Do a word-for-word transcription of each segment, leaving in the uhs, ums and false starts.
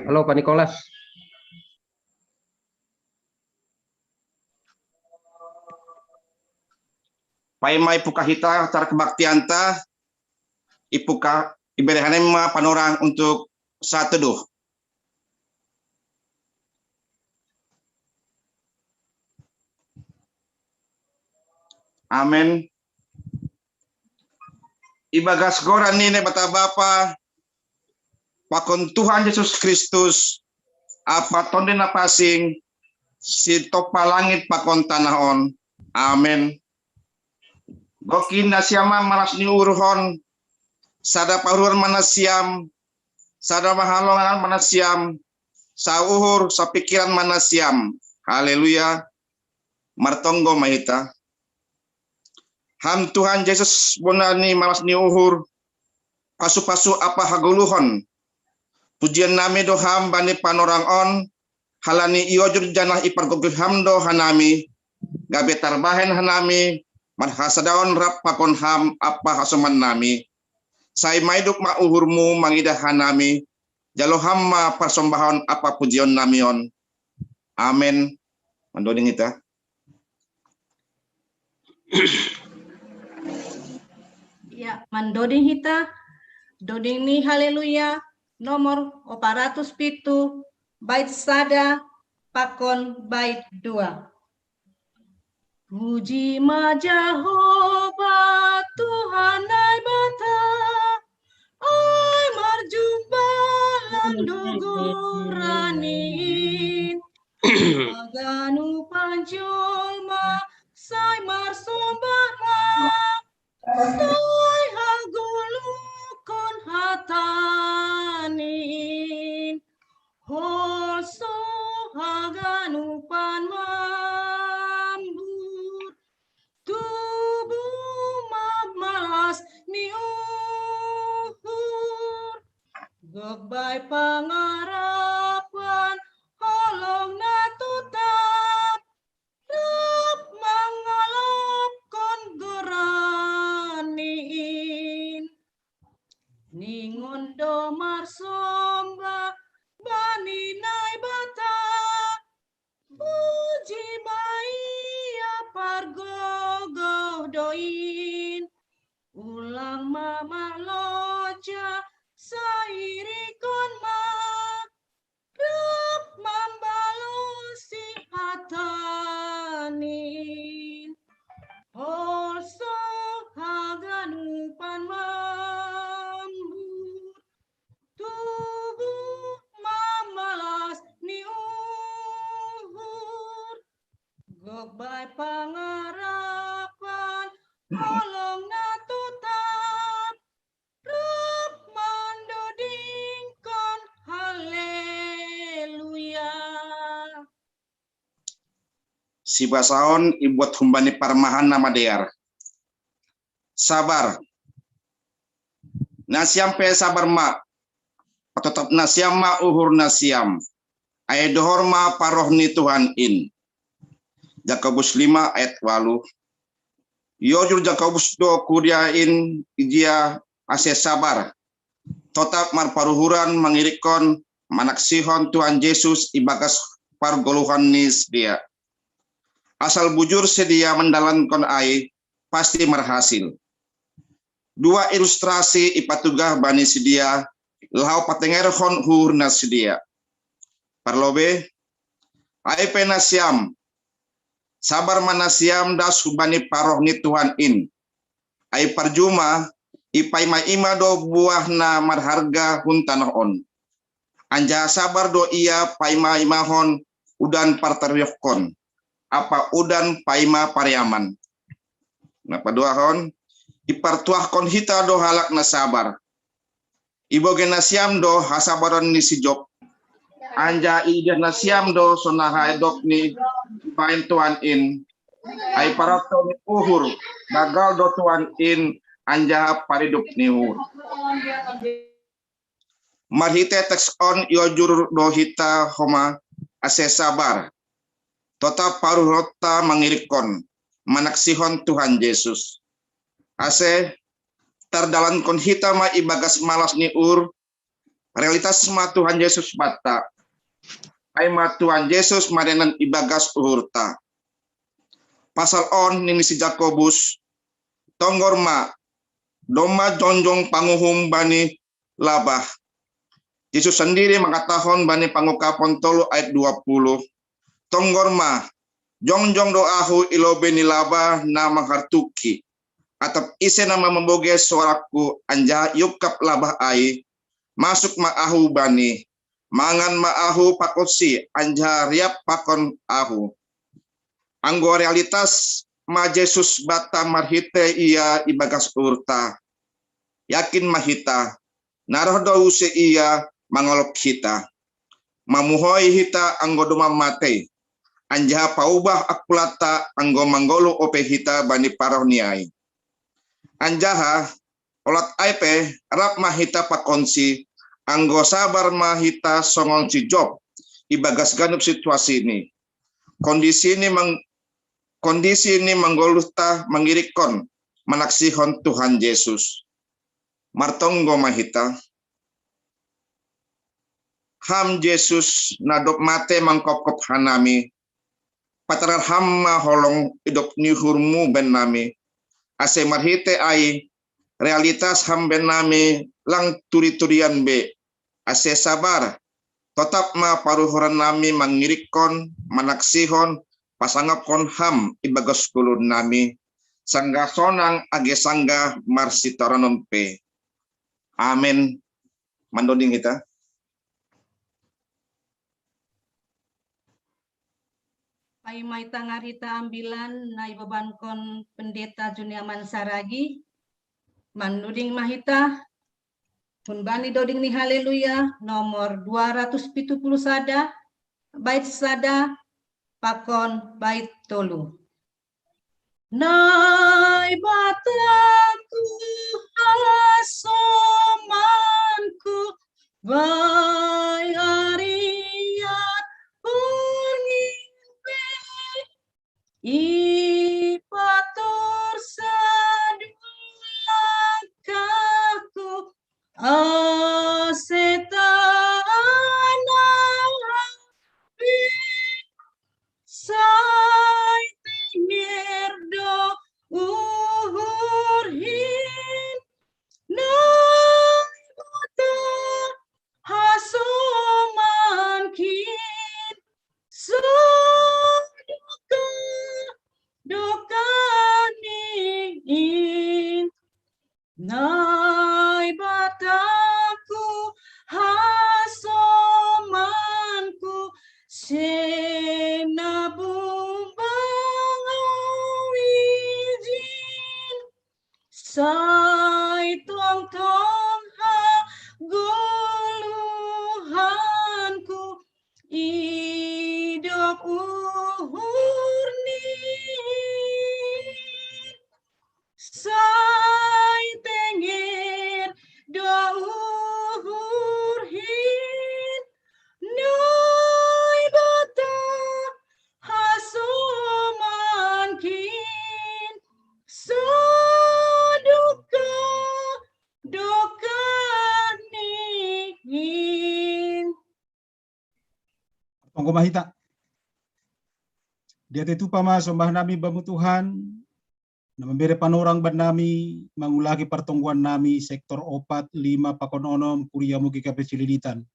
Halo, Pak Nikolas. Paima ipuka hita acara kebaktianta, ipuka ibere hanami ma panorang untuk saat teduh. Amin. Ibagas goran ni Naibata Bapa, pakon Tuhan Yesus Kristus, ampa Tonduy Napansing, sitompa langit pakon tanah on. Amin. Gok nasiam ma malas ni uhurhon, sada paruhuran ma nasiam, sada haholongan ma nasiam, sauhur, sapikiran ma nasiam. Haleluya. Martonggo ma hita. Ham Tuhan Yesus bona ni malas ni uhur, pasupasu ampa hagoluhon. Pujion nami do Ham bani panorang on, halani iojur janah ipargogoh Ham do hanami, gabe tarbahen hanami marhasadaon rap pakon Ham ampa hasoman nami. Sai maidup ma uhurmu mangidah hanami, jalo Ham ma parsombahon ampa pujion nami on. Amen. Mandoding hita. Ya, mandoding hita, doding ni Haleluya, nomor opat ratus pitu, bait sada, pakon bait dua. Puji ma Jahowa, Tuhan Naibata, ai marjumpa lan do goran-In. Haganupan jolma sai marsombah ma, sai hagoluhkon hata-Ni. Holso haganupan mambur, tubu ma malas ni uhur. Gok bai pangarapan, holong na totap, rap mangalapkon goran-In. Ningon do marsombah bani Naibata, puji ma Ia, pargogoh do in. Ulang ma marlojah, sai irikon ma, rap mambalosi hata-Ni. Holso haganupan mambur, tubu ma malas ni uhur. Gok bai pangarapan, holong na totap, rap mandodingkon Haleluya. Sibasaon ibuat humbani parmahan na madear. Sabar. Nasiam pe sabar ma, patotap nasiam ma uhur nasiam. Ai dohor ma paroh ni Tuhan in. Jakobus lima ayat walu. Iojur Jakobus do kuria in ijia ase sabar. Totap marparuhuran mangirikkon manaksihon Tuhan Jesus ibagas pargoluhan ni sidea. Asal bujur sidea mandalankon ai, pasti marhasil. Dua ilustrasi ipatugah bani sidea laho patengerhon uhur na sidea. Parlobei, ai pe nasiam, sabar ma nasiam das hubani paroh ni Tuhan in. Ai parjuma, ipaima-ima do buah na marharga hun tanoh on. Anjaha sabar do ia paima-imahon udan partariohkon, ampa udan paima pareaman. Na paduahon, ipartuahkon hita do halak na sabar. Ibogei nasiam do hasabaron ni si Job. Anjaha iidah nasiam do sonai haedok ni bahen Tuhan in. Ai paranto ni uhur, gagal do Tuhan in anjaha paridup ni uhur. Marhitei teks on iojur do hita homa ase sabar. Totap paruhurta mangirikkon, manaksihon Tuhan Jesus. Ase tardalankon hita ma ibagas malas ni uhur, Realitas ma Tuhan Yesus banta. Ai ma Tuhan Yesus manenan ibagas uhurta. Pasal on nini si Jakobus, tonggor ma, domma jongjong panguhum bani labah. Yesus sandiri mangkatahon bani Pangungkapon tolu ayat dua puluh, tonggor ma, jongjong do ahu i lobei ni labah na manghartuki. Atap ise na mamboge soaraku anjaha iungkap labah ai, masuk ma ahu bani, mangan ma ahu pakon si anjaha riap pakon ahu. Anggo realitas ma Jesus banta marhite ia ibagas uhurta. Yakin ma hita, na roh do use ia mangolop hita. Mamuhoi hita anggo domma matei, anjaha paubah angkulanta anggo manggoluh ope hita bani parroh ni ai. Anjaha olat ai pe rap ma hita pakonsi, anggo sabar ma hita songon si Job ibagas ganup situasi ni. Kondisi ni mang, kondisi ni manggoluhta mangirikkon manaksihon Tuhan Jesus. Martonggo ma hita. Ham Jesus na dob mate mangkopkop hanami, patarar ham ma holong idop ni uhurmu bennami, ase marhite ai realitas ham bennami lang turiturian be, ase sabar, totap ma paruhurannami mangirikkon, manaksihon, pasangapkon ham ibagas ngolunami, sanggah sonang age sanggah marsitaonon pe. Amen. Mandoding hita. Paima i tangar hita ambilan na ibabankon Pendeta Juniaman Saragi, mandoding ma hita, humbani doding ni Haleluya nomor dua ratus pitu puluh sada, bait sada, pakon bait tolu. Naibataku hasomanku, bae arian purngin pe, ipator sadulakaku, ase tanah sai tenger do uhurhin, Naibata hasomankin, sadokah dokahnin. Naibataku hasomanku, sinabung bangawijin, sai tongtong hagoluhanku, idop uhurni. Sai tenger do uhurhin, Naibata hasomankin, sadokah dokahnin. Tonggo ma hita. Diatei tupa ma sombahnami Bamu Tuhan, na mambere panorang bannami mangulaki partonggoannami sektor opat, lima, pakon onom, kuriamu GKP Cililitan.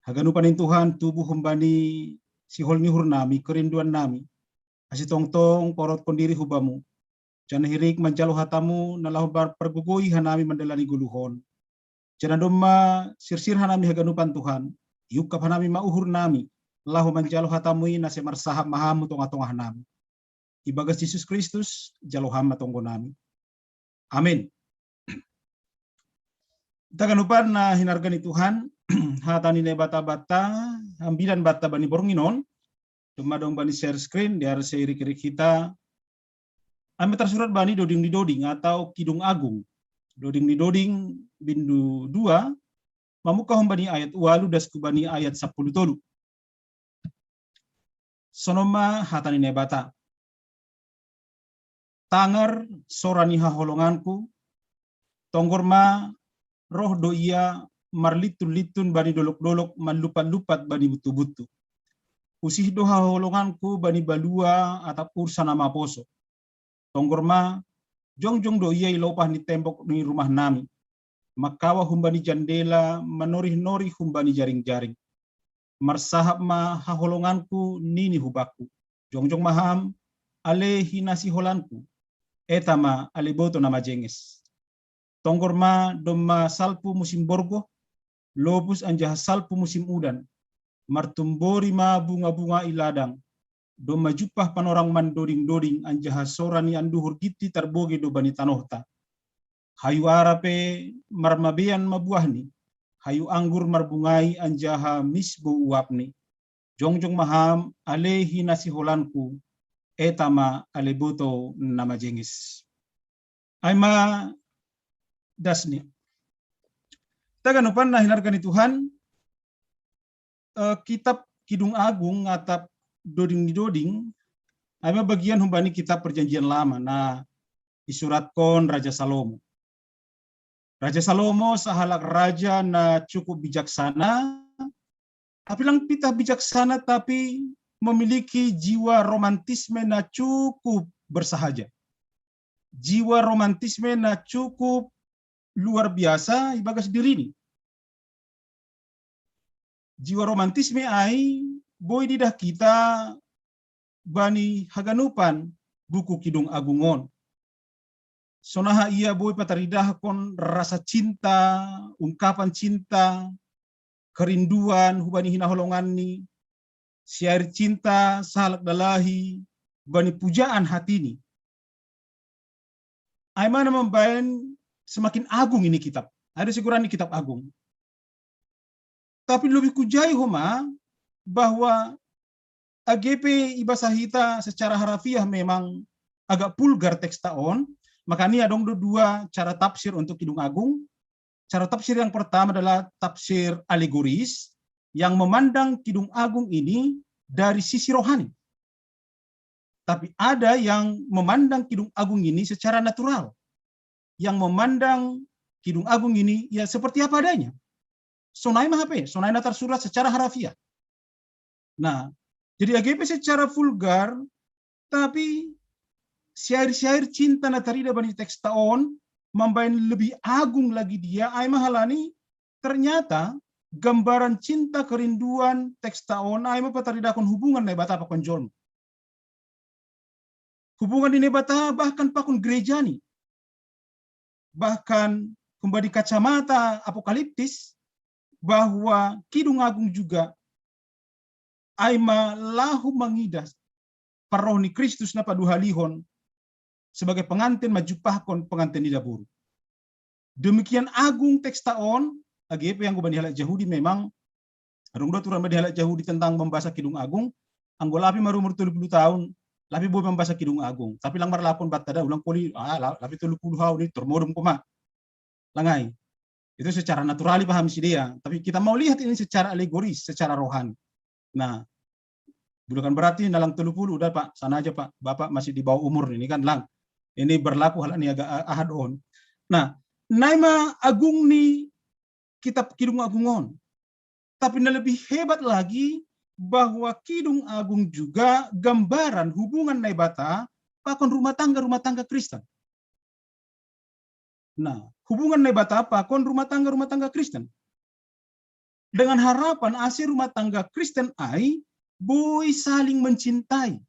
Haganupan in Tuhan tubu humbani sihol ni uhurnami, kerinduannami, ase tongtong paorotkon diri hu Bamu. Janah hirik manjalo hatamu na laho pargogoi hanami mandalani goluh on. Janah domma sirsir hanami haganupan Tuhan, iungkap hanami ma uhurnami, laho manjalo hatamu i na sai marsahap ma Ham hu tongah-tongah nami. Ibagas Jesus Kristus, jalo Ham ma tonggonami. Amin. Hita haganupan na hinarga ni Tuhan, hata ni Naibata banta, ambilan banta bani borngin on, domma dong bani share screen, dear sai irik-irik hita. Ai ma tarsurat bani Doding ni Doding atau Kidung Agung. Doding ni Doding bindu dua, mamungka humbani ayat ualu das hu bani ayat sampulu tolu. Sonon ma hata ni Naibata. Tangar sora ni haholonganku, tonggor ma roh do ia marlitun-litun bani dolok-dolok, manlupat-lupat bani butu-butu. Usih do haholonganku bani balua atap ursa na maposo. Tonggor ma, jongjong do ia i lopah ni tembok ni rumah nami. Makawa humbani jandela, manorih-norih humbani jaring-jaring. Marsahap ma haholonganku nini hubakku. Jongjong ma ham, ale hinasiholanku. Eta ma ale boto na majenges. Tonggor ma domma salpu musim borgoh, lopus anjaha salpu musim udan. Martumbori ma bunga-bunga i ladang. Domma jumpah panorang mandoding-doding anjaha sora ni anduhur gitti tarbogei do bani tanohta. Hayu ara pe marmabean ma buahni, hayu anggur marbungai anjaha misbou uapni. Jongjong ma ham ale hinasiholanku, eta ma ale boto na majenges. Ai ma dasni. Taga nopan na hinarga ni Tuhan, eh, kitab Kidung Agung atap Doding ni Doding, ai ma bagian humbani kitab Perjanjian Lama na isuratkon Raja Salomo. Raja Salomo sahalak raja na cukup bijaksana, tapi lang pitah bijaksana, tapi memiliki jiwa romantisme na cukup bersahaja. Jiwa romantisme na cukup luar biasa ibagas dirini. Jiwa romantisme ai boi didah kita bani haganupan buku Kidung Agung on. Sonaha ia boi pataridahkon rasa cinta, ungkapan cinta, kerinduan hubani hinaholonganni, syair cinta sahalak dalahi bani pujaan hatini. Ai ma na mambaen semakin agung ini kitab. Ada seguran ni kitab agung. Tapi lebih kujai homa bahwa age pe ibasa hita secara harafiah memang agak vulgar teksta on, makanya adong do dua cara tafsir untuk Kidung Agung. Cara tafsir yang pertama adalah tafsir alegoris yang memandang Kidung Agung ini dari sisi rohani. Tapi ada yang memandang Kidung Agung ini secara natural. Yang memandang Kidung Agung ini ya seperti apa adanya. Sonai ma hape, sonai na tarsurat secara harafiah. Nah, jadi age pe secara vulgar, tapi syair-syair cinta na tarida bani teksta on mambaen lebih agung lagi dia, ai ma halani ternyata gambaran cinta kerinduan teksta on ai ma pataridahkon hubungan Naibata pakon jolma. Hubungan ni Naibata bahkan pakon gerejani. Bahkan humbani kacamata apokaliptis bahwa Kidung Agung juga ai ma laho mangidah parroh ni Kristus na paduahalihon sebagai pengantin manjumpahkon pengantin ni daboru. Demikian agung teksta on, age pe anggo bani halak Jahudi memang adong do aturan bani halak Jahudi tentang mambasa Kidung Agung, anggo lape marumur tolu pulu taon, lape boi mambasa Kidung Agung. Tapi lang marlapon banta da, ulang poli, ah, la-, lape tolu pulu hau ni, tor modom koma. Lang ai. Itu secara natural ipahami sidea. Tapi kita mau lihat ini secara alegoris, secara rohani. Nah, bukan berarti na lang tolu pulu, udah Pak, sana aja Pak, Bapak masih di bawah umur ini kan, lang. Ini berlaku halak ni agak a-, ahad on. Nah, nai ma agung ni kitab Kidung Agung on. Tapi na lebih hebat lagi bahwa Kidung Agung juga gambaran hubungan Naibata pakon rumah tangga-rumah tangga Kristen. Nah, hubungan Naibata pakon rumah tangga-rumah tangga Kristen. Dengan harapan ase rumah tangga Kristen ai boi saling mencintai,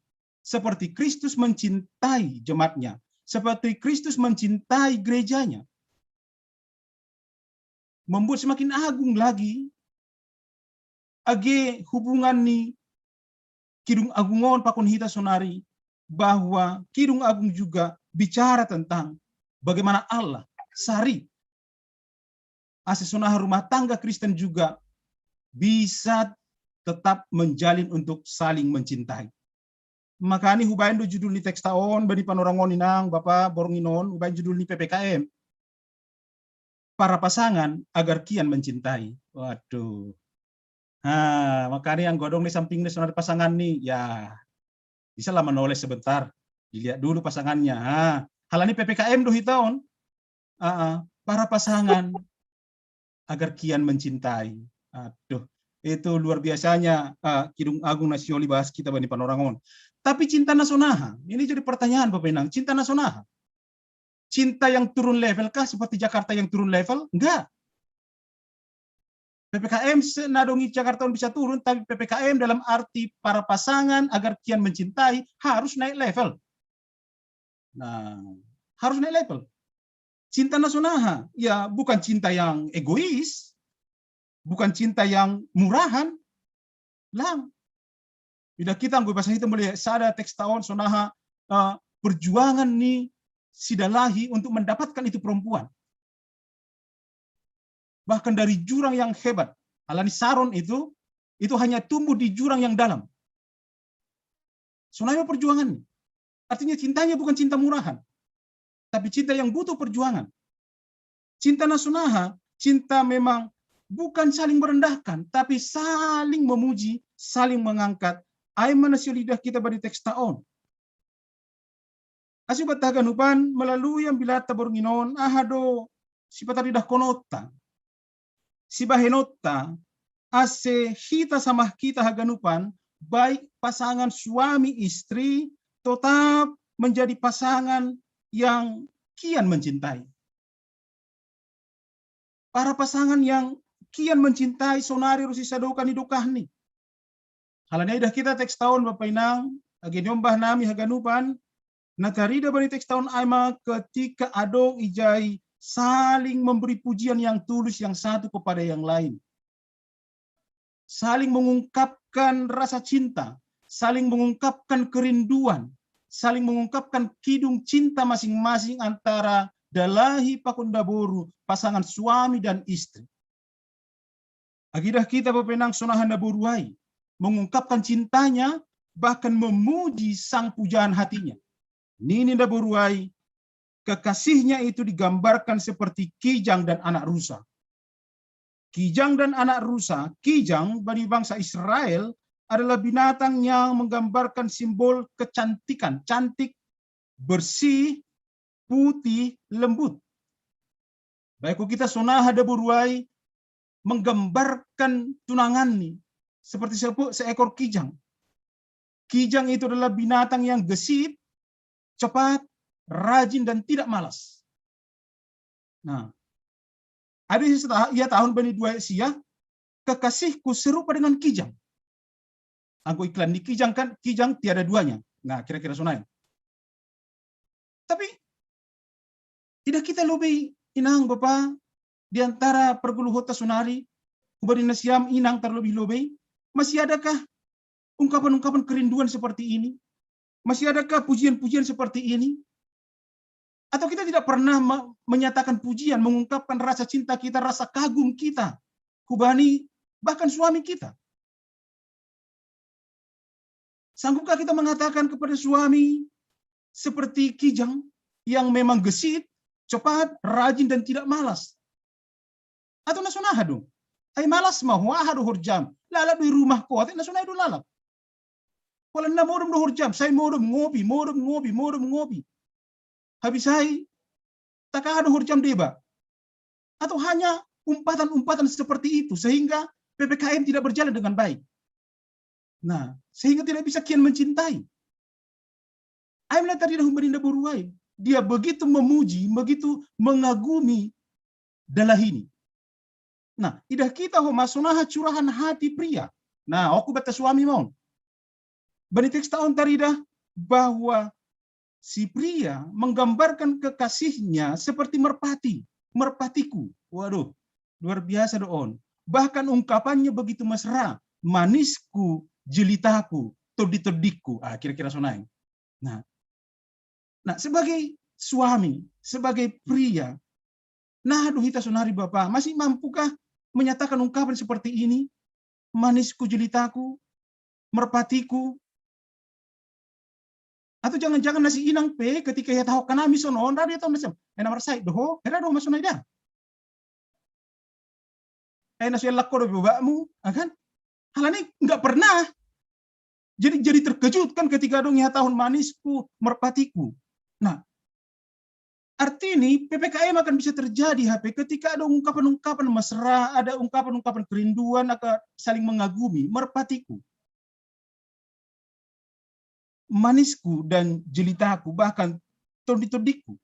seperti Kristus mencintai jemaatnya, seperti Kristus mencintai gerejanya. Membuat semakin agung lagi age hubungan ni Kidung Agung on pakon hita sonari, bahwa Kidung Agung juga bicara tentang bagaimana Allah sari ase sonaha rumah tangga Kristen juga bisa tetap menjalin untuk saling mencintai. Makani hubaen do judul ni teksta on bani panorang on, inang, bapa, borngin on, hubaen judul ni P P K M. Para pasangan agar kian mencintai. Waduh. Ha, makani anggo adong ni samping ni sonari pasangan ni, ya, bisa lah manoles sebentar. Dilihat dulu pasangannya. Ha, halani P P K M do hita on. Ah, ah, para pasangan agar kian mencintai. Aduh, itu luar biasanya, uh, Kidung Agung Nasioli bahas kita bani panorangon. Tapi cinta nasonaha, ini jadi pertanyaan Bapak Inang, cinta nasonaha. Cinta yang turun level kah seperti Jakarta yang turun level? Enggak. P P K M senadongi Jakarta bisa turun, tapi P P K M dalam arti para pasangan agar kian mencintai harus naik level. Nah, harus naik level. Cinta nasonaha, ya bukan cinta yang egois, bukan cinta yang murahan, lang. Ida kita nggak bahasa itu melihat sada teks tahun sonaha uh, perjuangan nih sidalahi untuk mendapatkan itu perempuan. Bahkan dari jurang yang hebat. Alani Saron itu, itu hanya tumbuh di jurang yang dalam. Sonaha perjuangan. Artinya cintanya bukan cinta murahan. Tapi cinta yang butuh perjuangan. Cinta nasonaha, cinta memang bukan saling merendahkan, tapi saling memuji, saling mengangkat. Ai mana lidah kita badi teks taon. Asi bata haganupan melalui yang bila tabornginon, aha do sipata lidah konota. Sibahenotta, ase hita samah kita haganupan, baik pasangan suami istri, tetap menjadi pasangan yang kian mencintai. Para pasangan yang kian mencintai sonari rusi sadoka ni dokahni. Halani idah kita teks taon Bapak Inang, agi nyombah nami haganupan, na tarida bani teks taon aima ketika adong ijai saling memberi pujian yang tulus yang satu kepada yang lain. Saling mengungkapkan rasa cinta, saling mengungkapkan kerinduan, saling mengungkapkan kidung cinta masing-masing antara dalahi pakon daboru, pasangan suami dan istri. Agidah kita Bapak Inang sonaha daboru ai mengungkapkan cintanya, bahkan memuji sang pujaan hatinya. Nini daboru ai, kekasihnya itu digambarkan seperti kijang dan anak rusa. Kijang dan anak rusa, kijang bagi bangsa Israel adalah binatang yang menggambarkan simbol kecantikan, cantik, bersih, putih, lembut. Baik kita sonaha daboru ai menggambarkan tunanganni seperti seekor kijang. Kijang itu adalah binatang yang gesit, cepat, rajin, dan tidak malas. Nah, ada ia tahun bani dua sia, kekasihku serupa dengan kijang. Anggo iklan di kijang kan, kijang tiada duanya. Nah, kira-kira sonai. Tapi, tidak kita lobi inang bapa di antara perguluhota sonari, ubari nasiam inang terlebih lobi, masih adakah ungkapan-ungkapan kerinduan seperti ini? Masih adakah pujian-pujian seperti ini? Atau kita tidak pernah menyatakan pujian, mengungkapkan rasa cinta kita, rasa kagum kita, hubani bahkan suami kita? Sanggupkah kita mengatakan kepada suami seperti kijang yang memang gesit, cepat, rajin, dan tidak malas? Atau nasonaha do? Ai malas ma ho, aha do horjam? Lalap do i rumah ko, ate nasonaha do lalap. Wala na modom do horjam, sai modom ngopi, modom ngopi, modom ngopi. Habis ai, taka aha do horjam deba. Atau hanya umpatan-umpatan seperti itu sehingga P P K M tidak berjalan dengan baik. Nah, sehingga tidak bisa kian mencintai. Ai melihat tadi dah umbaninda boru ai. Dia begitu memuji, begitu mengagumi dalah ini. Nah, idah kita ho masonaha curahan hati pria. Nah, aku bata suami mau. Bani teks taon taridah bahwa si pria menggambarkan kekasihnya seperti merpati, merpatiku. Waduh, luar biasa doon. Bahkan ungkapannya begitu mesra, manisku, jelitaku, todi-todiku. Ah, kira-kira sonain. Nah, nah sebagai suami, sebagai pria, nah aduh kita sonari Bapak, masih mampukah menyatakan ungkapan seperti ini? Manisku jelitaku, merpatiku, atau jangan-jangan nasi inang pe ketika ia tahu kanami sono, nda dia tahu nasi, ena marsai doho, era doho masuk naida. Ena sudah lakko do bapakmu, kan? Halani nggak pernah. Jadi jadi terkejut kan ketika dong ia tahun manisku, merpatiku. Nah, Artinya P P K M akan bisa terjadi H P ketika ada ungkapan-ungkapan mesra, ada ungkapan-ungkapan kerinduan, akan saling mengagumi, merpatiku, manisku dan jelitaku, bahkan tondi-tondiku.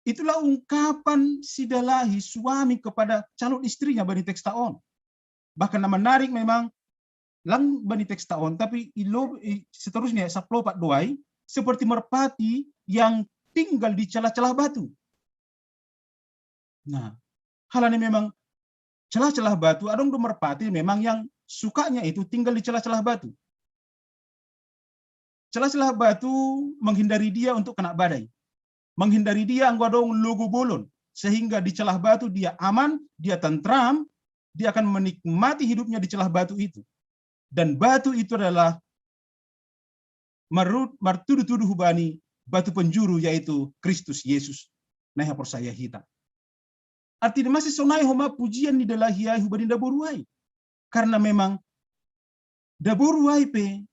Itulah ungkapan sidalahi suami kepada calon istrinya bani teks taon. Bahkan yang menarik memang lang bani teks taon, tapi ilo, seterusnya saplopat doai seperti merpati yang tinggal di celah-celah batu. Nah, hal ini memang celah-celah batu, adong do merpati memang yang sukanya itu tinggal di celah-celah batu. Celah-celah batu menghindari dia untuk kena badai. Menghindari dia anggo adong logo bolon. Sehingga di celah batu dia aman, dia tentram, dia akan menikmati hidupnya di celah batu itu. Dan batu itu adalah martudu-tudu hubani batu penjuru, yaitu Kristus Yesus. Nah, percaya hita. Artinya masih sonai homa pujian ni dalahi ai hubani daboru ai. Karena memang daboru ai pe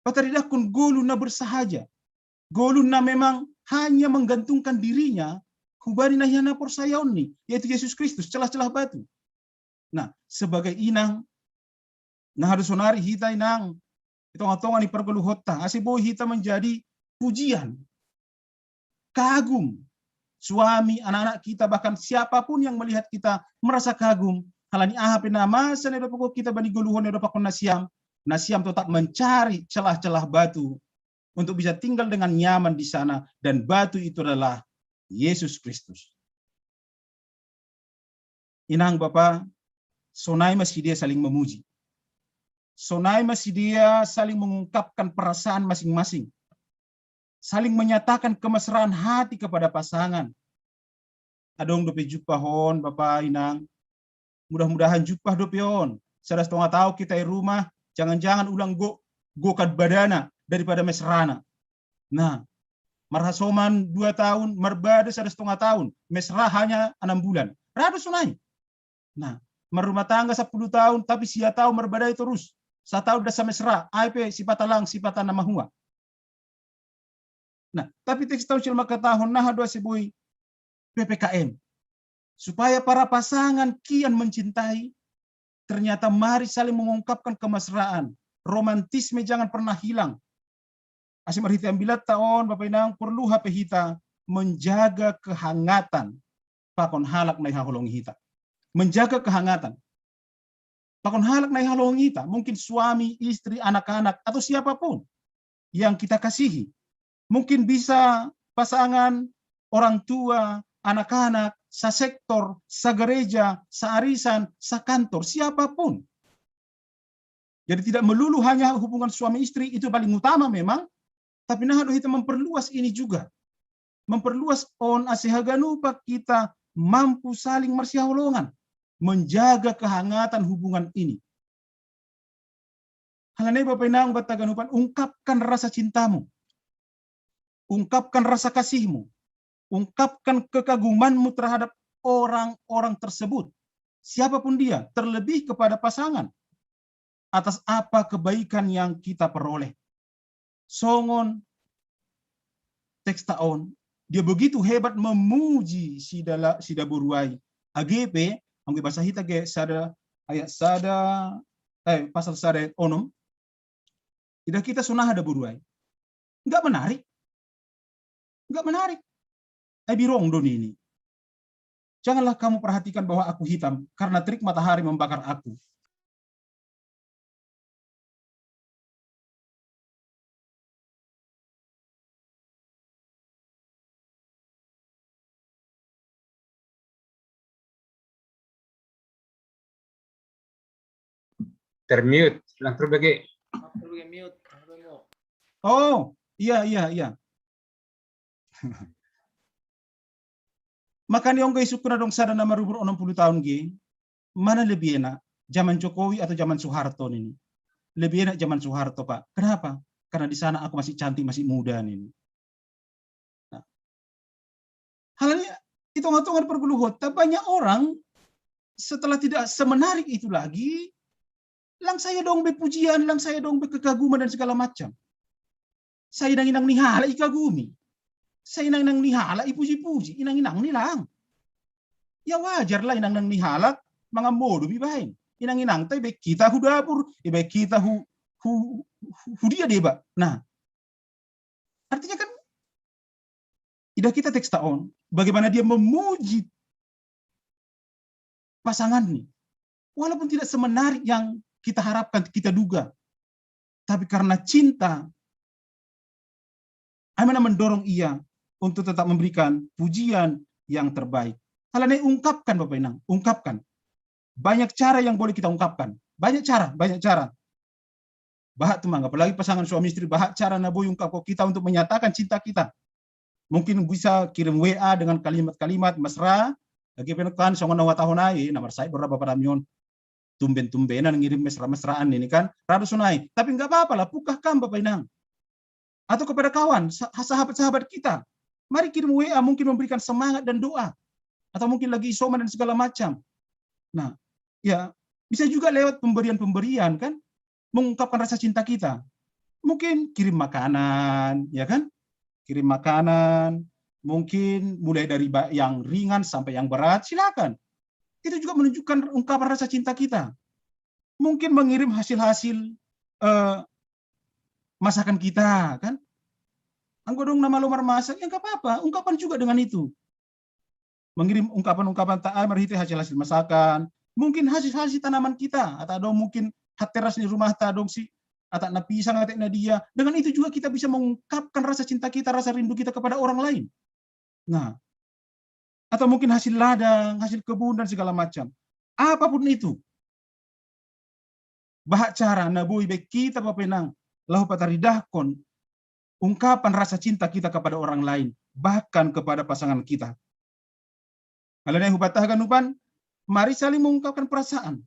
pataridahkon golu na bersahaja. Golu na memang hanya menggantungkan dirinya hubani na hinaporsayaon ni, yaitu Yesus Kristus, celah-celah batu. Nah, sebagai inang, nah, harus sonari hita inang, di tonga-tonga ni pargoluhonta, ase boi hita menjadi pujian, kagum. Suami, anak-anak kita, bahkan siapapun yang melihat kita merasa kagum. Halani aha pe na masa na didapot kita bani goluhon na didapot nasiam, nasiam tetap mencari celah-celah batu untuk bisa tinggal dengan nyaman di sana, dan batu itu adalah Yesus Kristus. Inang bapa, sonai ma sidea saling memuji. Sonai ma sidea saling mengungkapkan perasaan masing-masing. Saling menyatakan kemesraan hati kepada pasangan. Adong dope jumpahon, bapa, inang. Mudah-mudahan jumpah dope on. Sada setengah taon kita i rumah, jangan-jangan ulang go, gokan badana daripada mesrana. Nah, marhasoman dua taon, marbada sada setengah taon, mesra hanya enam bulan. Ra do sonai. Nah, marrumah tangga sapuluh taon, tapi sia taon marbadai torus. Sataon ndang samesra, ai pe sipata lang, sipata na mahua. Nah, tapi teks taon silama katahon naha do ase boi P P K M. Supaya para pasangan kian mencintai, ternyata mari saling mengungkapkan kemesraan. Romantisme jangan pernah hilang. Ase marhite ambilatta on, bapa inang, porlu hape hita menjaga kehangatan pakon halak na ihaholongi hita. Menjaga kehangatan pakon halak na ihaholongi hita, mungkin suami, istri, anak-anak, atau siapapun yang kita kasihi. Mungkin bisa pasangan, orang tua, anak-anak, sasektor, sagereja, saarisan, sakantor, siapapun. Jadi tidak melulu hanya hubungan suami istri itu paling utama memang, tapi naha do hita memperluas ini juga. Memperluas on ase haganup hita mampu saling marsihaholongan, menjaga kehangatan hubungan ini. Halani bapa inang banta haganupan, ungkapkan rasa cintamu. Ungkapkan rasa kasihmu. Ungkapkan kekagumanmu terhadap orang-orang tersebut. Siapapun dia, terlebih kepada pasangan. Atas apa kebaikan yang kita peroleh. Songon teks taon, dia begitu hebat memuji si dala, si daboru ai. Age pe, anggo bahasa hita ge sada, ayat sada, eh, pasal sada ayat onom. Idah hita sonaha daboru ai. Enggak menarik. Enggak menarik. Ai birong do nini. Janganlah kamu perhatikan bahwa aku hitam, karena terik matahari membakar aku. Termute, lang terus bagi. Oh, iya, iya, iya. Makanya ongga isukku na dong sada na marumur onom puluh tahun ge, mana lebih enak, zaman Jokowi atau zaman Soeharto ini? Lebih enak zaman Soeharto, Pak. Kenapa? Karena di sana aku masih cantik, masih muda ini. Nah, halani di tonga-tonga pargoluhonta banyak orang setelah tidak semenarik itu lagi, lang sai adong be pujian, lang sai adong be kekaguman dan segala macam. Sai inang-inang ni halak ikagumi. Sa inang-inang ni halak ipuji-puji, inang-inang ni lang. Ya wajar lah inang-inang ni halak mangamodo bi bain. Inang-inang ta ibae kita hu dapur, ibae kita hu, hu, hu, hu dia deba. Nah, artinya kan, idah kita teks ta on, bagaimana dia memuji pasangan ni. Walaupun tidak semenarik yang kita harapkan, kita duga. Tapi karena cinta, ai mana mendorong ia untuk tetap memberikan pujian yang terbaik. Alane ungkapkan, Bapak Inang, ungkapkan. Banyak cara yang boleh kita ungkapkan. Banyak cara, banyak cara. Bahat tu mang, apalagi pasangan suami istri, bahat cara na boi ungkap ko kita untuk menyatakan cinta kita. Mungkin bisa kirim W A dengan kalimat-kalimat mesra, lagi kan songon na watahon ai, na marsahit do ra Bapak nami on. Tumben-tumbenan ngirim mesra-mesraan ini kan, ra do sonai. Tapi nggak apa-apa lah, pungkah kam Bapak Inang. Atau kepada kawan, sa-, sahabat-sahabat kita. Mari kirim W A, mungkin memberikan semangat dan doa. Atau mungkin lagi isoman dan segala macam. Nah, ya, bisa juga lewat pemberian-pemberian kan, mengungkapkan rasa cinta kita. Mungkin kirim makanan, ya kan? Kirim makanan, mungkin mulai dari ba-, yang ringan sampai yang berat, silakan. Itu juga menunjukkan ungkapan rasa cinta kita. Mungkin mengirim hasil-hasil, eh, masakan kita, kan? Anggo dong na malo marmasak, ya nggak apa-apa, ungkapkan juga dengan itu. Mengirim ungkapan-ungkapan ta ai marhite hasil-hasil masakan, mungkin hasil-hasil tanaman kita, atau dong mungkin hatteras ni rumah ta dong si, atau na pisang, atau na dia. Dengan itu juga kita bisa mengungkapkan rasa cinta kita, rasa rindu kita kepada orang lain. Nah, atau mungkin hasil ladang, hasil kebun, dan segala macam. Apapun itu, bahat cara na boi baen kita Bapak Inang laho pataridahkon ungkapan rasa cinta kita kepada orang lain, bahkan kepada pasangan kita. Alana hubatahkan upan, mari saling mengungkapkan perasaan.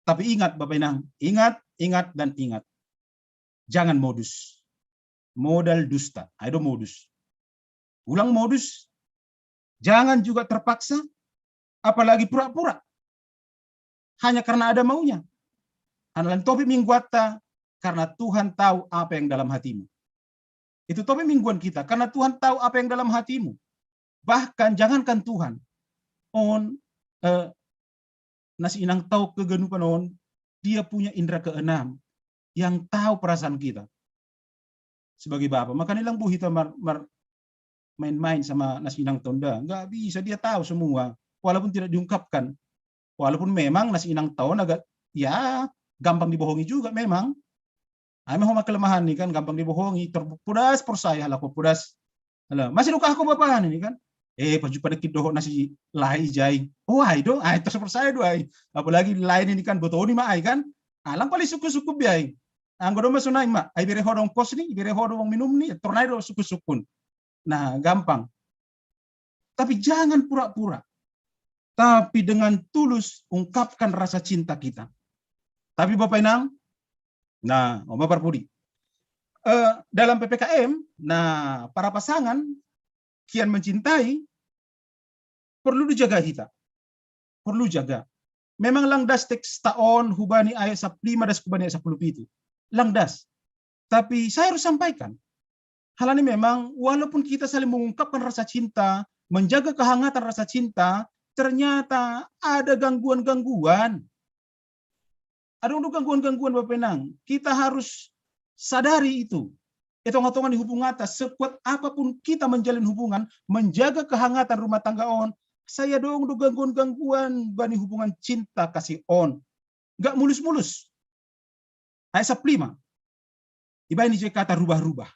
Tapi ingat Bapak Inang, ingat, ingat, dan ingat. Jangan modus. Modal dusta. Ai do modus. Ulang modus. Jangan juga terpaksa, apalagi pura-pura. Hanya karena ada maunya. Andalan topik mingguanta, karena Tuhan tahu apa yang dalam hatimu. Itu topik mingguan kita, karena Tuhan tahu apa yang dalam hatimu. Bahkan jangankan Tuhan, on, eh, nasi inang tau kegenupan on, dia punya indera keenam yang tahu perasaan kita sebagai bapak. Makanya lang buhita mar, mar, main-main sama nasi inang tonda. Nggak bisa, dia tahu semua. Walaupun tidak diungkapkan. Walaupun memang nasi inang taon agak, ya, gampang dibohongi juga memang. Ai ma homa kelemahan ni kan, gampang dibohongi, terpudas porsaya lah ko pudas. Alah, masih luka aku bapak ini kan. Eh, paju pada kidohok nasi lai jai. Oh, ai do, ai terus porsaya do ai. Apalagi lain ini kan botoni ma ai kan. Alang paling suku-suku biai. Anggo do masuk naik ma, ai bere hodong kos ni, bere hodong minum ni, tornai do suku-sukun. Nah, gampang. Tapi jangan pura-pura. Tapi dengan tulus ungkapkan rasa cinta kita. Tapi Bapak Inang, nah, oma parpudi. Eh, dalam P P K M, nah, para pasangan kian mencintai, perlu dijaga hita. Perlu jaga. Memang langdas teks taon hubani ayat sapuluh lima das hubani ayat sapuluh pitu. Langdas. Tapi saya harus sampaikan, hal ini memang walaupun kita saling mengungkapkan rasa cinta, menjaga kehangatan rasa cinta, ternyata ada gangguan-gangguan. Ada untuk gangguan-gangguan Bapak Inang. Kita harus sadari itu. Itu tengah-tengah di hubungan atas, sekuat apapun kita menjalin hubungan, menjaga kehangatan rumah tangga on, saya dong do gangguan-gangguan bani hubungan cinta kasih on. Gak mulus-mulus. Ayat sapuluh lima. Ibaini je kata rubah-rubah.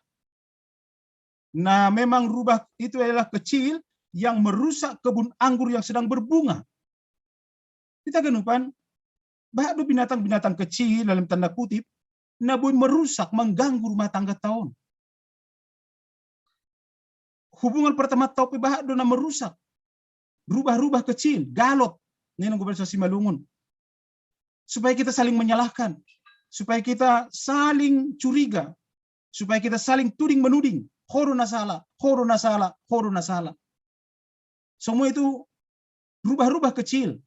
Nah, memang rubah itu adalah kecil yang merusak kebun anggur yang sedang berbunga. Kita genupan, bah do binatang-binatang kecil dalam tanda kutip, na boi merusak, mengganggu rumah tangga taon. Hubungan pertama tau pe bah do na merusak. Rubah-rubah kecil, galot. Ini nunggu bahasa Simalungun. Supaya kita saling menyalahkan, supaya kita saling curiga, supaya kita saling tuding menuding. Ho do na sala, ho do na sala, ho do na sala. Semua itu rubah-rubah kecil.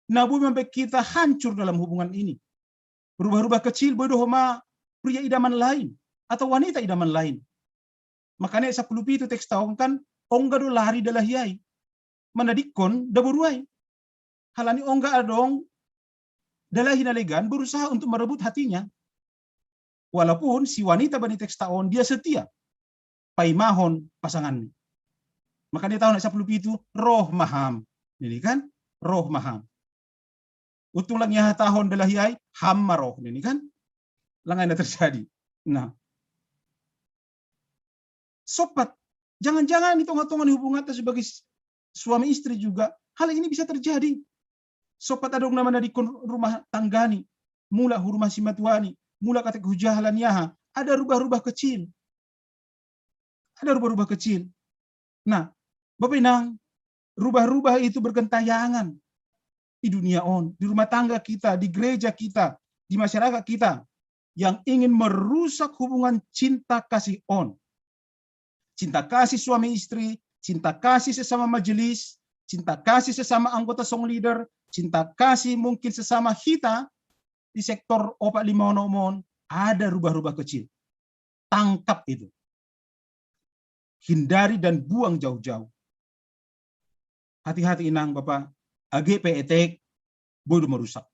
Na boi mambaen kita hancur dalam hubungan ini. Rubah-rubah kecil boi do homa pria idaman lain atau wanita idaman lain. Makanya sapuluh pitu teks ta on kan, ongga do lari dalahi ai manadikkon daboru ai. Halani ongga adong dalahi na legan berusaha untuk merebut hatinya. Walaupun si wanita bani teks ta on dia setia paimahon pasanganni. Makanya ta on sapuluh pitu, roh ma ham. Ini kan, roh ma ham. Untung lagi hatahon dalahi ai, ham ma roh ini kan. Lang ai na terjadi. Nah, sopat. Jangan-jangan di tongah-tongah ni hubunganta sebagai s-, suami istri juga, hal ini bisa terjadi. Sopat adong na manadikkon rumah tanggani, mulak hu rumah simatuani, mulak atik hu jahalan ni aha, ada rubah-rubah kecil. Ada rubah-rubah kecil. Nah, Bapa Inang, rubah-rubah itu bergentayangan di dunia on, di rumah tangga kita, di gereja kita, di masyarakat kita, yang ingin merusak hubungan cinta kasih on. Cinta kasih suami istri, cinta kasih sesama majelis, cinta kasih sesama anggota song leader, cinta kasih mungkin sesama hita di sektor opat lima onom on, ada rubah-rubah kecil. Tangkap itu. Hindari dan buang jauh-jauh. Hati-hati Inang, Bapa, age pe etek, boi do merusak.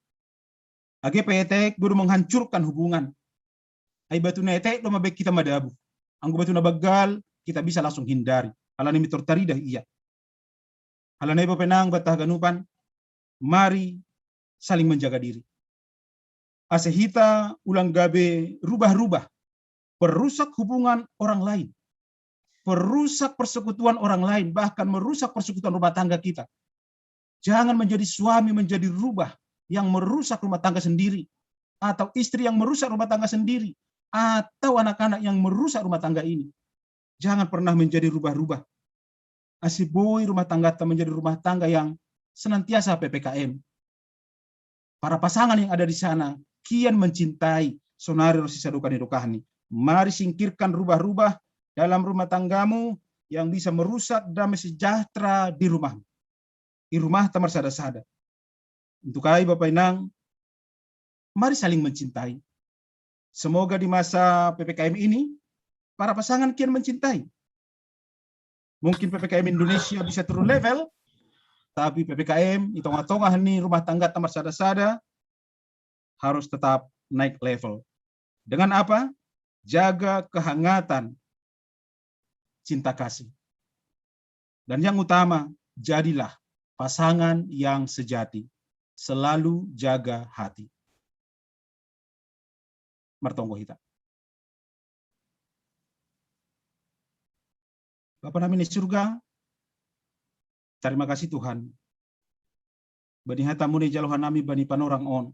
Age pe etek, boi do menghancurkan hubungan. Ai batu na etek do mabaen hita madabu. Anggo batu na banggal, hita bisa langsung hindari. Halani mintor taridah ia. Halani Bapa Inang, Bapa haganupan, mari saling menjaga diri. Asa hita ulang gabe rubah-rubah, perusak hubungan orang lain, perusak persekutuan orang lain, bahkan merusak persekutuan rumah tangga kita. Jangan menjadi suami menjadi rubah yang merusak rumah tangga sendiri, atau istri yang merusak rumah tangga sendiri, atau anak-anak yang merusak rumah tangga ini. Jangan pernah menjadi rubah-rubah. Asa boi rumah tanggata menjadi rumah tangga yang senantiasa P P K M. Para pasangan yang ada di sana, kian mencintai, sonari ro sisadokah ni dokahni. Mari singkirkan rubah-rubah dalam rumah tanggamu yang bisa merusak damai sejahtera di rumahmu, di rumahta marsada-sada. Untuk ai Bapa Inang, mari saling mencintai. Semoga di masa P P K M ini, para pasangan kian mencintai. Mungkin P P K M Indonesia bisa turun level, tapi P P K M di tongah-tongah ni rumah tanggata marsada-sada harus tetap naik level. Dengan apa? Jaga kehangatan cinta kasih. Dan yang utama, jadilah pasangan yang sejati. Selalu jaga hati. Martonggo hita. Bapa nami ni surga, tarima kasih Tuhan. Bani hatamu na ijalo hanami bani panorang on.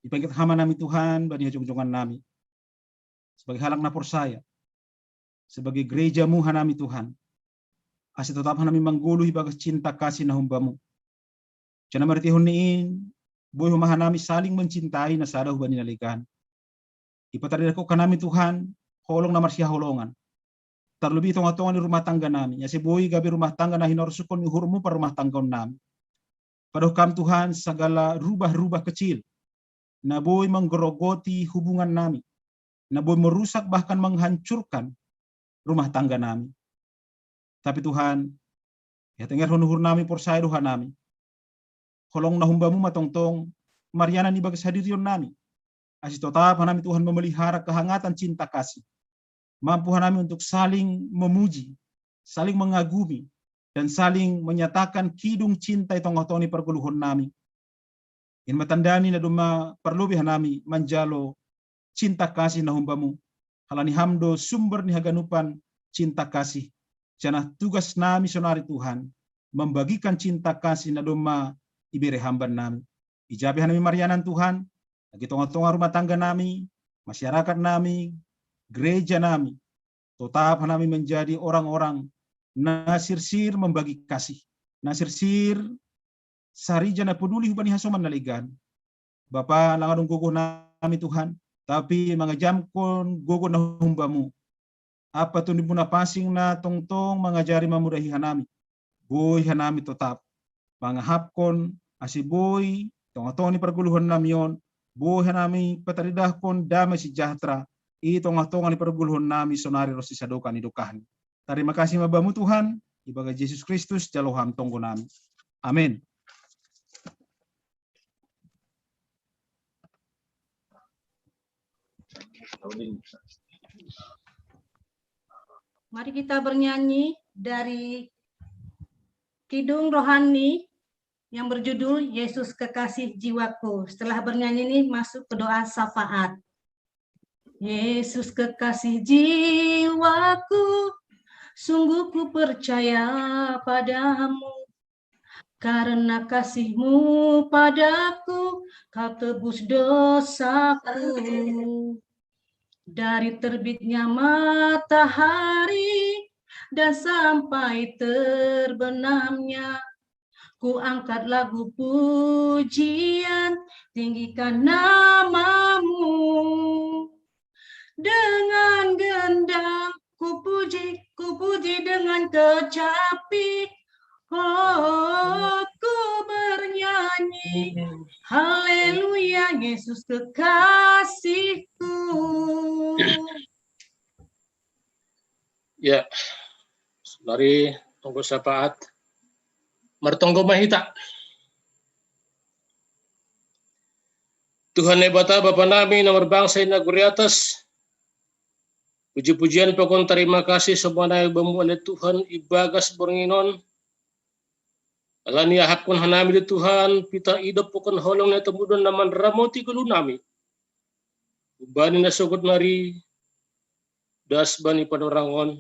Ipaingat Ham hanami Tuhan, bani hajongjongannami. Sebagai halak na porsaya. Sebagai gerejamu hanami Tuhan. Asa totap hanami manggoluh ibagas cinta kasih na humbamu. Janah marhiteihon ni in, boi homa hanami saling mencintai na sada hubani na legan. Ipataridahkon hanami Tuhan, holong na marsihaholongan. Tarlebih tongah-tongah ni rumah tangga nami, asa boi gabe rumah tangga na hinarosuhkon ni uhurmu parrumah tanggaon nami. Padoh Kam Tuhan, sagala rubah-rubah kecil, na boi manggerogoti hubungan nami, na boi merusak bahkan menghancurkan rumah tangga nami. Tapi Tuhan, ihatengerhon uhur nami porsaya do hanami. Holong na humbamu ma tongtong marianan ibagas hadirion nami. Asa totap hanami Tuhan memelihara kehangatan cinta kasih. Mampu hanami untuk saling memuji, saling mengagumi, dan saling menyatakan kidung cinta i tongah-tongah ni pargoluhon nami. In ma tandani na domma parlobei hanami manjalo cinta kasih na humbamu. Halani Ham do sumber ni haganupan cinta kasih. Janah tugas nami sonari Tuhan, membagikan cinta kasih na domma ibere Ham bannami. Ija pe hanami marianan Tuhan, age tongah-tongah rumah tangga nami, masyarakat nami, gereja nami, totap hanami menjadi orang-orang na sirsir membagi kasih, na sirsir sarija na poduli hubani hasoman na legan. Bapa, lang adong gogoh nami Tuhan, tapi mangajamkon gogoh na humbamu. Ampa Tondimu na pansing na tongtong mangajari mamudahi hanami. Boi hanami totap mangahapkon asa boi tongah-tongah ni pargoluhon nami on, boi hanami pataridahkon damai sejahtera, i tongah-tongah ni pargulhon nami sonari ro sisadokan ni dokahni. Tarima kasih ma Bamu Tuhan, ibagas Jesus Kristus jalo Ham tonggo nami. Amin. Mari kita bernyanyi dari Kidung Rohani yang berjudul Yesus Kekasih Jiwaku. Setelah bernyanyi ini masuk ke doa syafaat. Yesus kekasih jiwaku, sungguh ku percaya padamu. Karena kasihmu padaku, kau tebus dosaku. Dari terbitnya matahari dan sampai terbenamnya, ku angkat lagu pujian, tinggikan namamu. Dengan gendang ku puji, ku puji dengan kecapi. Oh, ku bernyanyi, haleluya, Yesus kekasihku. Ya, mari tonggo syafaat. Martonggo ma hita. Tuhan Debata, Bapa nami na marbangsa i nagori atas, puji-pujian pakon tarima kasih sobanai Bamu ale Tuhan ibagas borngin on. Ala ni ahapkon hanami do Tuhan, pitah idop pakon holong na tumundalna manramoti goluh nami. Umbani na sogot nari, das bani panorang on,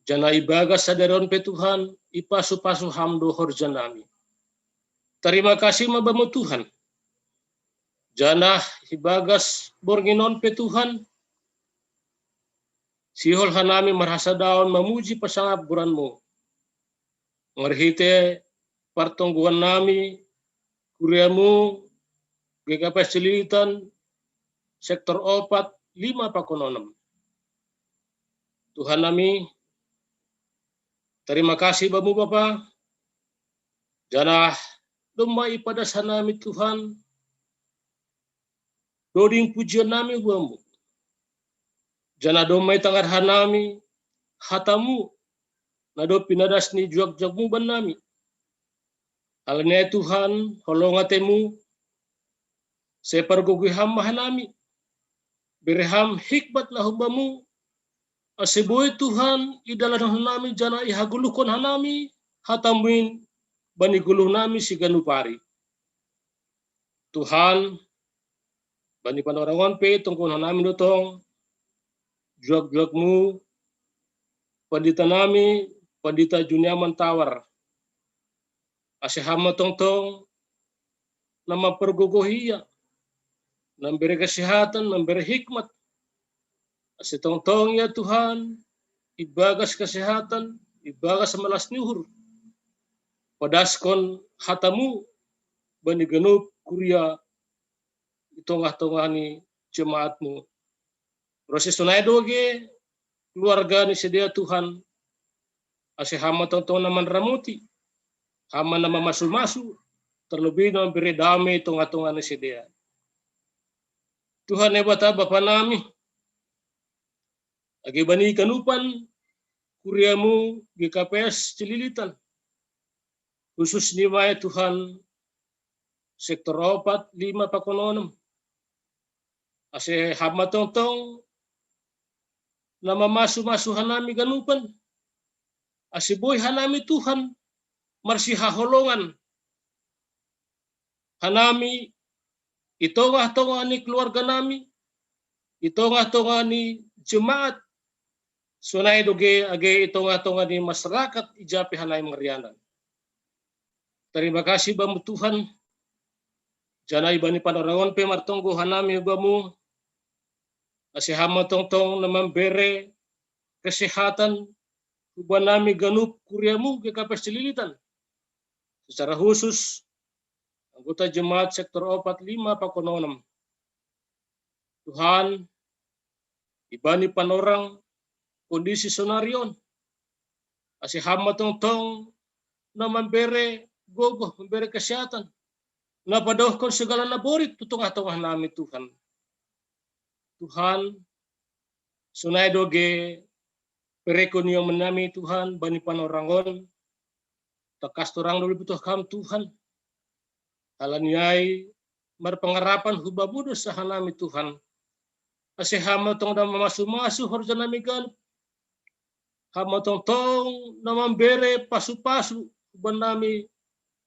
janah ibagas sadari on pe Tuhan, ipasu-pasu Ham do horja nami. Tarima kasih ma Bamu Tuhan. Janah ibagas borngin on pe Tuhan, sihol hanami marhasadaon mamuji pasangap goranMu. Marhite partonggoan nami, kuriaMu, G K P S Cililitan, sektor opat, lima pakon onom. Tuhan nami, tarima kasih Bamu Bapa, janah domma ipadas hanami Tuhan, doding pujian nami Bamu. Janah domma itangar hanami hataMu, na dob pinadas ni juak-juakMu bannami. Alani ai Tuhan, holong ateMu, sai pargogoi Ham ma hanami. Bere Ham hikmat na humbaMu, ase boi Tuhan, idalanhon hanami janah ihagoluhkon hanami hataMu in bani goluh nami siganup ari. Tuhan, bani panorang on pe tonggohon hanami do tong juak-juakMu, pandita nami, Pandita Juniaman Tawar. Ase Ham ma tongtong na mampargogohi ia, na mambere kesehatan, na mambere hikmat. Ase tongtong ia Tuhan, ibagas kesehatan, ibagas malas ni uhur, padaskon hataMu bani ganup kuria i tongah-tongah ni jemaatMu. Ro ase sonai do age keluarga ni sidea Tuhan, ase Ham ma tongtong na manramoti, Ham ma na mamasu-masu, terlebih na mambere dame i tongah-tongah ni sidea. Tuhan Debata Bapa nami, age bani ganupan kuriaMu G K P S Cililitan, khusus ni ma Tuhan sektor opat, lima pakon onom. Ase Ham ma tongtong na mamasu-masu hanami ganupan, ase boi hanami Tuhan marsihaholongan hanami i tongah-tongah ni keluarga nami, i tongah-tongah ni jemaat, sonai do age, age i tongah-tongah ni masyarakat i ja pe hanami marianan. Tarima kasih Bamu Tuhan, janah i bani panorang on pe martonggo hanami Bamu, ase Ham ma tongtong na mambere kesehatan hubanami ganup kuriaMu G K P S Cililitan, secara khusus anggota jemaat sektor opat, lima pakon onom. Tuhan, i bani panorang kondisi sonari on, ase Ham ma tongtong na mambere gogoh, mambere kesehatan, na padaohkon segala na borit tu tongah-tongah nami Tuhan. Tuhan, Sonai do ge perekon ni hamu nami Tuhan bani panorang on, tangkas torang do lobei tu Ham Tuhan. Ala ni ai marpangarapan hu Bamu do saha nami Tuhan. Ase Ham ma tongtong na mamasu-masu horja nami ganup. Ham ma tongtong na mambere pasu-pasu huban nami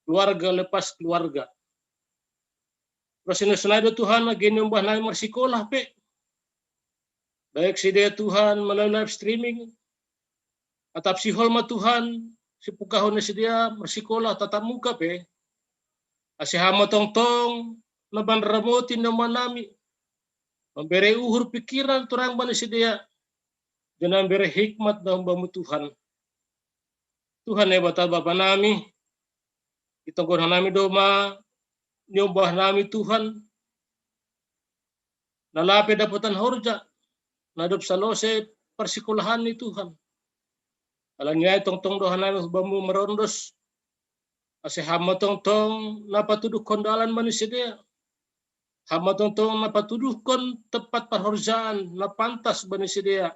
keluarga lepas keluarga. Ro sonai do Tuhan age niombah nami marsikolah pe. Baik sidea Tuhan melalui live streaming, atap sihol ma Tuhan sipungkahon ni sidea marsikolah tatap muka pe. Ase Ham ma tongtong na manramoti niombah nami, mambere uhur pikiran torang bani sidea, janah mambere hikmat na hum Bamu Tuhan. Tuhan Naibata Bapa nami, itonggohon nami do ma niombah nami Tuhan, na lape dapotan horja, na dob salose parsikolahan ni Tuhan. Ala ni ai tongtong do hanami hu Bamu marondos, ase Ham ma tongtong na patuduhkon dalan bani sidea. Ham ma tongtong na patuduhkon tempat parhorjaan na pantas bani sidea.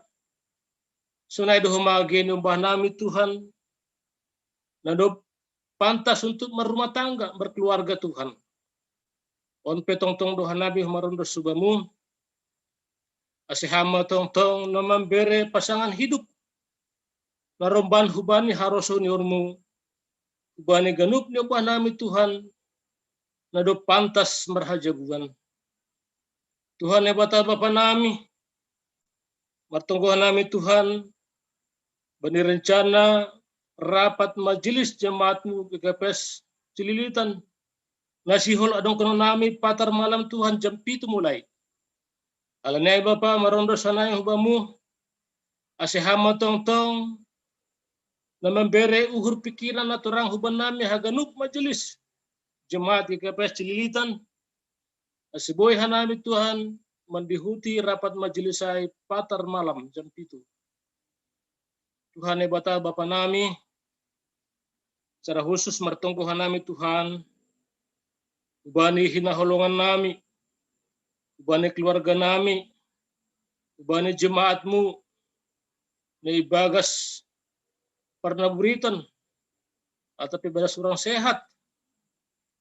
Sonai do homa age niombah nami Tuhan, na dob pantas untuk marrumah tangga, berkeluarga Tuhan. On pe tongtong do hanami marondos hu Bamu, ase Ham ma tongtong na mambere pasangan hidup na romban hubani harosuh ni uhur-Mu, hubani ganup niombah nami Tuhan, na dob pantas marhajabuan. Tuhan Naibata Bapa nami, martonggo hanami Tuhan bani rencana rapat majelis jemaat-Mu G K P S Cililitan, na sihol adongkonon nami patar malam Tuhan jam pitu mulai. Ala ni ai Bapa marondos hanami hu Bamu, ase Ham ma tongtong na mambere uhur pikiran na torang huban nami haganup majelis jemaat G K P S Cililitan, ase boi hanami Tuhan mandihuti rapat majelis ai patar malam jam pitu. Tuhan Naibata Bapa nami, secara khusus martonggo hanami Tuhan, hubani hinaholongan nami, hubani keluarga nami, hubani jemaat-Mu na ibagas parnaburitan, atap ibagas hurang sehat.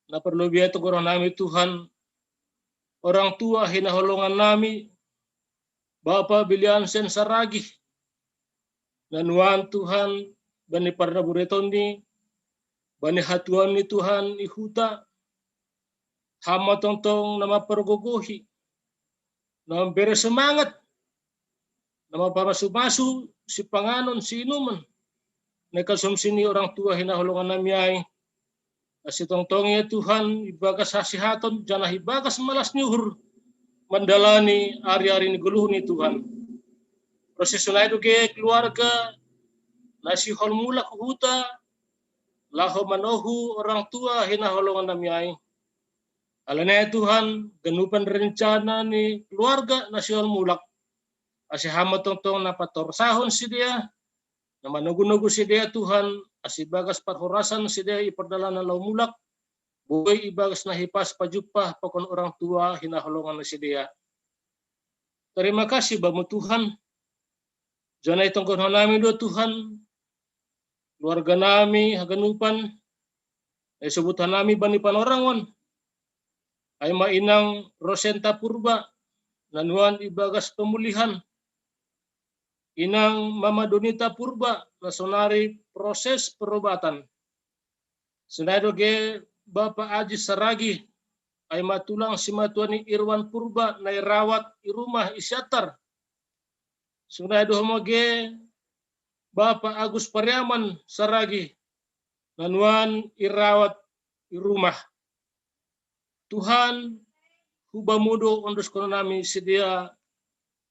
Na parlobei ai tonggohon nami Tuhan, orang tua hinaholongan nami, Bapa Biliansen Saragih, na nuan Tuhan bani parnaburiton ni, bani hatuaon ni Tuhan i huta, Ham ma tongtong na mampargogohi, na mambere semangat, na mampamasu-masu sipanganon siinumon na ikonsumsi ni orang tua hinaholongan nami ai. Ase tongtong ia Tuhan ibagas hasehaton janah ibagas malas ni uhur mandalani ari-ari ni goluh ni Tuhan. Ro sonai do ge keluarga na sihol mulak hu huta laho manohu orang tua hinaholongan nami ai. Ala ni ai Tuhan, ganupan rencana ni keluarga na sihol mulak, ase Ham ma tongtong na patorsahon sidea, na manogu-nogu sidea Tuhan, ase ibagas parhorasan sidea i pardalanan laho mulak, boi ibagas na hipas pajumpah pakon orang tua hinaholongan ni sidea. Tarima kasih Bamu Tuhan, janah itonggohon nami do Tuhan, keluarga nami haganupan, na isobut hanami bani panorang on, ai ma inang Rosenta Purba, na nuan ibagas pemulihan, inang Mama Donita Purba, na sonari proses perobatan. Sonai do ge Bapa Aji Saragih, ai ma tulang simatua ni Irwan Purba na irawat i rumah i Siantar. Sonai do homa ge Bapa Agus Pariaman Saragih, na nuan irawat i rumah. Tuhan, hu Bamu do ondoskonon nami sidea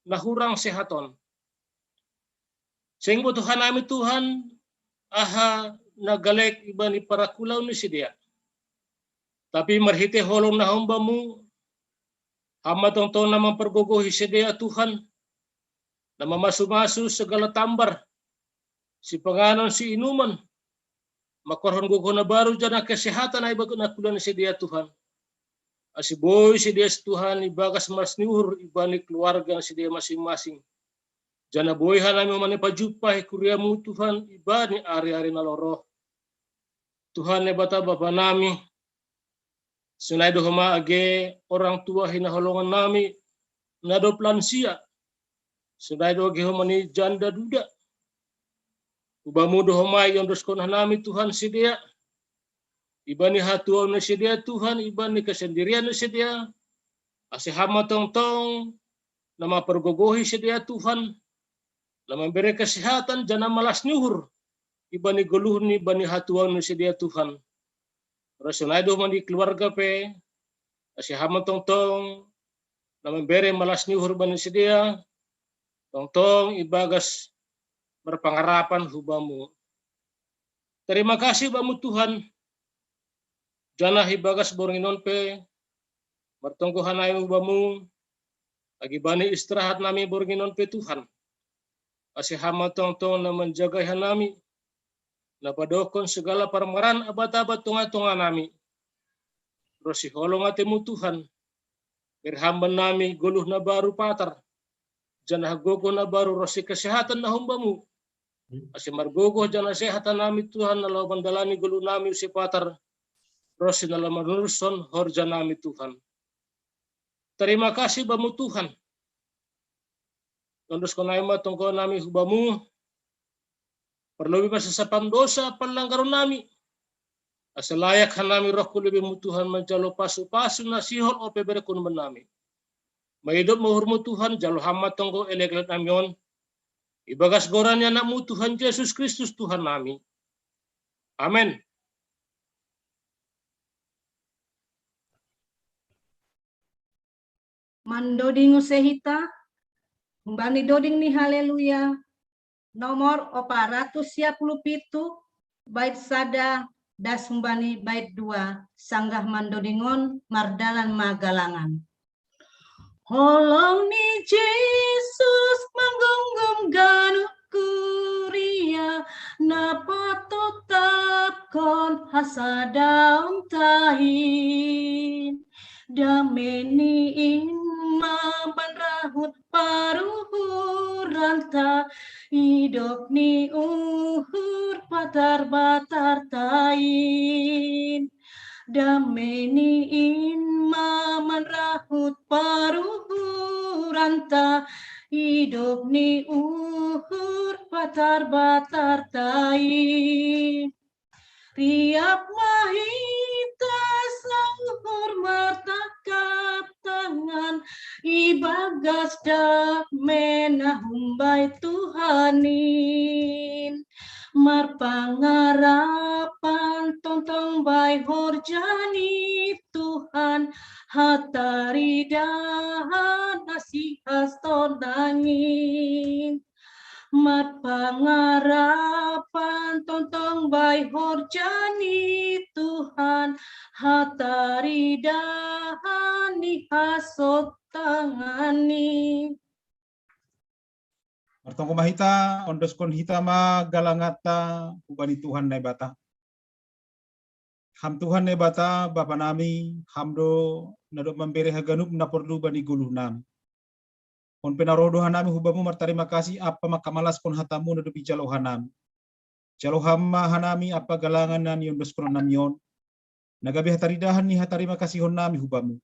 na hurang sehat on. Seng botoh hanami Tuhan aha na galek ibani parakulaon ni sidea. Tapi marhitei holong na hum Bamu, Ham ma tongtong na mampargogohi sidea Tuhan, na mamasu-masu segala tambar, sipanganon siinumon, mangkorhon gogoh na baru janah kesehatan ai bagi na kulah ni sidea Tuhan. Ase boi sidea Tuhan ibagas malas ni uhur ibani keluarga ni sidea masing-masing. Janah boi hanami mani pajumpa hi kuriamu Tuhan, ibani ari-ari na lorong. Tuhan Naibata Bapa nami, sonai do homa age orang tua hinaholongan nami, na dob lansia. Sonai do age homa ni janda duda. Hu Bamu do homa iondoskon hanami Tuhan sidea. Ibani hatuaon ni sidea Tuhan, ibani kesendirian ni sidea. Ase Ham ma tongtong na mampargogohi sidea Tuhan, na mambere kesehatan janah malas ni uhur ibani goluhni, ibani hatuaon ni sidea Tuhan. Ro sonai do homa ni keluarga pe, ase Ham ma tongtong na mambere malas ni uhur bani sidea, tongtong ibagas marpangarapan hu Bamu. Tarima kasih Bamu Tuhan, janah ibagas borngin on pe, martonggo hanami hu Bamu, age bani istirahat nami borngin on pe Tuhan. Ase Ham ma tongtong na manjagai hanami, na padokkon segala parmaraan abat-abat tonga-tonga nami. Ro siholong atemu Tuhan, bere Ham bannami goluh na baru patar, janah gogoh na baru ronsi kesehatan na hum Bamu. Ase margogoh janah sehat hanami Tuhan, na laho mandalani goluh nami use patar, ronsi na laho manurushon horja nami Tuhan. Tarima kasih Bamu Tuhan. Iondoskon nami ma tonggoan nami hu Bamu, parlobei ma sasapan dosa panlanggaron nami. Ase layak hanami roh hu lebe-Mu Tuhan manjalo pasu-pasu na sihol ope berekkon bannami. Maidop ma uhur-Mu Tuhan, jalo Ham ma tonggo elek-elek nami on. Ibagas goran ni Anak-Mu Tuhan Jesus Kristus Tuhan nami. Amen. Mandoding use hita, humbani doding ni Haleluya, nomor opat ratus sia puluh pitu, bait sada, das humbani bait dua, sanggah mandoding on mardalan ma galangan. Holong ni Jesus manggomgom ganup kuria, na patotapkon hasadaon tain. Dame ni in ma manrahut paruhuranta, idop ni uhur patar-batar tain. Dame ni in ma manrahut paruhuranta, idop ni uhur patar-batar tain. Riap ma hita sauhur martangkap tangan, ibagas dame na humbait Tuhan in. Marpangarapan tongtong bai horja ni Tuhan, hataridahan asi hastonang in. Marpangarapan tongtong bai horja ni Tuhan, hataridahan ni hasontangan in. Martonggo ma hita, ondoskon hita ma galanganta hubani Tuhan Naibata. Ham Tuhan Naibata, Bapa nami, Ham do na dob mambere haganup na porlu bani goluh nami. On pe na roh do hanami hu Bamu martarima kasih ampa mangkamalaskon hataMu na dob ijalo hanami. Jalo Ham ma hanami ampa galangan na niondoskon nami on, na gabe hataridahan ni hatarima kasihon nami hu Bamu.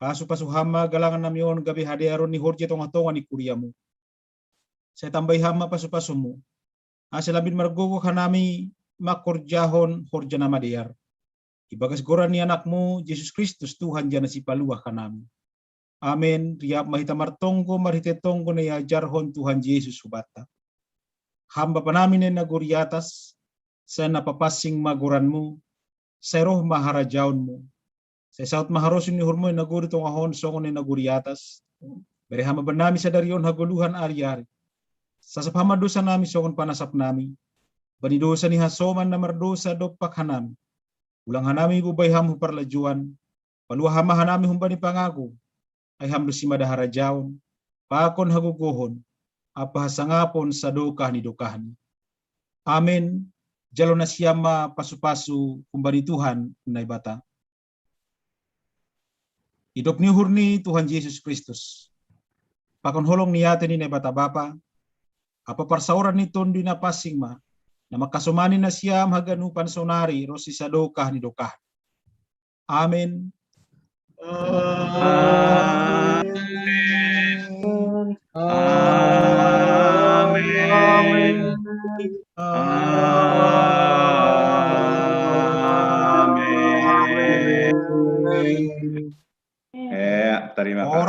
Pasu-pasu Ham ma galangan nami on gabe hadearon ni horja i tongah-tongah ni kuriaMu. Sai tambai Ham ma pasu-pasuMu, ase lambin margogoh hanami mangkorjahon horja na madear. Ibagas goran ni AnakMu, Jesus Kristus, Tuhan janah Sipaluah hanami. Amen. Riap ma hita martonggo marhitei tonggo na iajarhon Tuhan Jesus hubanta. Ham Bapa nami na i nagori atas, sai na papansing ma goranMu, sai roh ma harajaonMu, sai saut ma harosuh ni uhurMu i nagori tongah on songon na i nagori atas. Bere Ham ma bannami sadari on hagoluhan ari-ari. Sasap Ham ma dosa nami songon panasap nami bani dosa ni hasoman na mardosa dompak hanami. Ulang hanami ibobai Ham hu parlajouan, paluah Ham ma hanami humbani pangago, ai Ham do simada harajaon, pakon hagogohon, ampa hasangapon sadokah ni dokahni. Amen. Jalo nasiam ma pasu-pasu humbani Tuhan Naibata. Idop ni uhur ni Tuhan Jesus Kristus, pakon holong ni atei ni Naibata Bapa, Apa parsaoran ni Tondu i Napansing ma, na mangkasomani nasiam haganupan saonari ronsi sadokah ni dokah. Amen. Amen. Amen. Amen. Eh, terima kasih.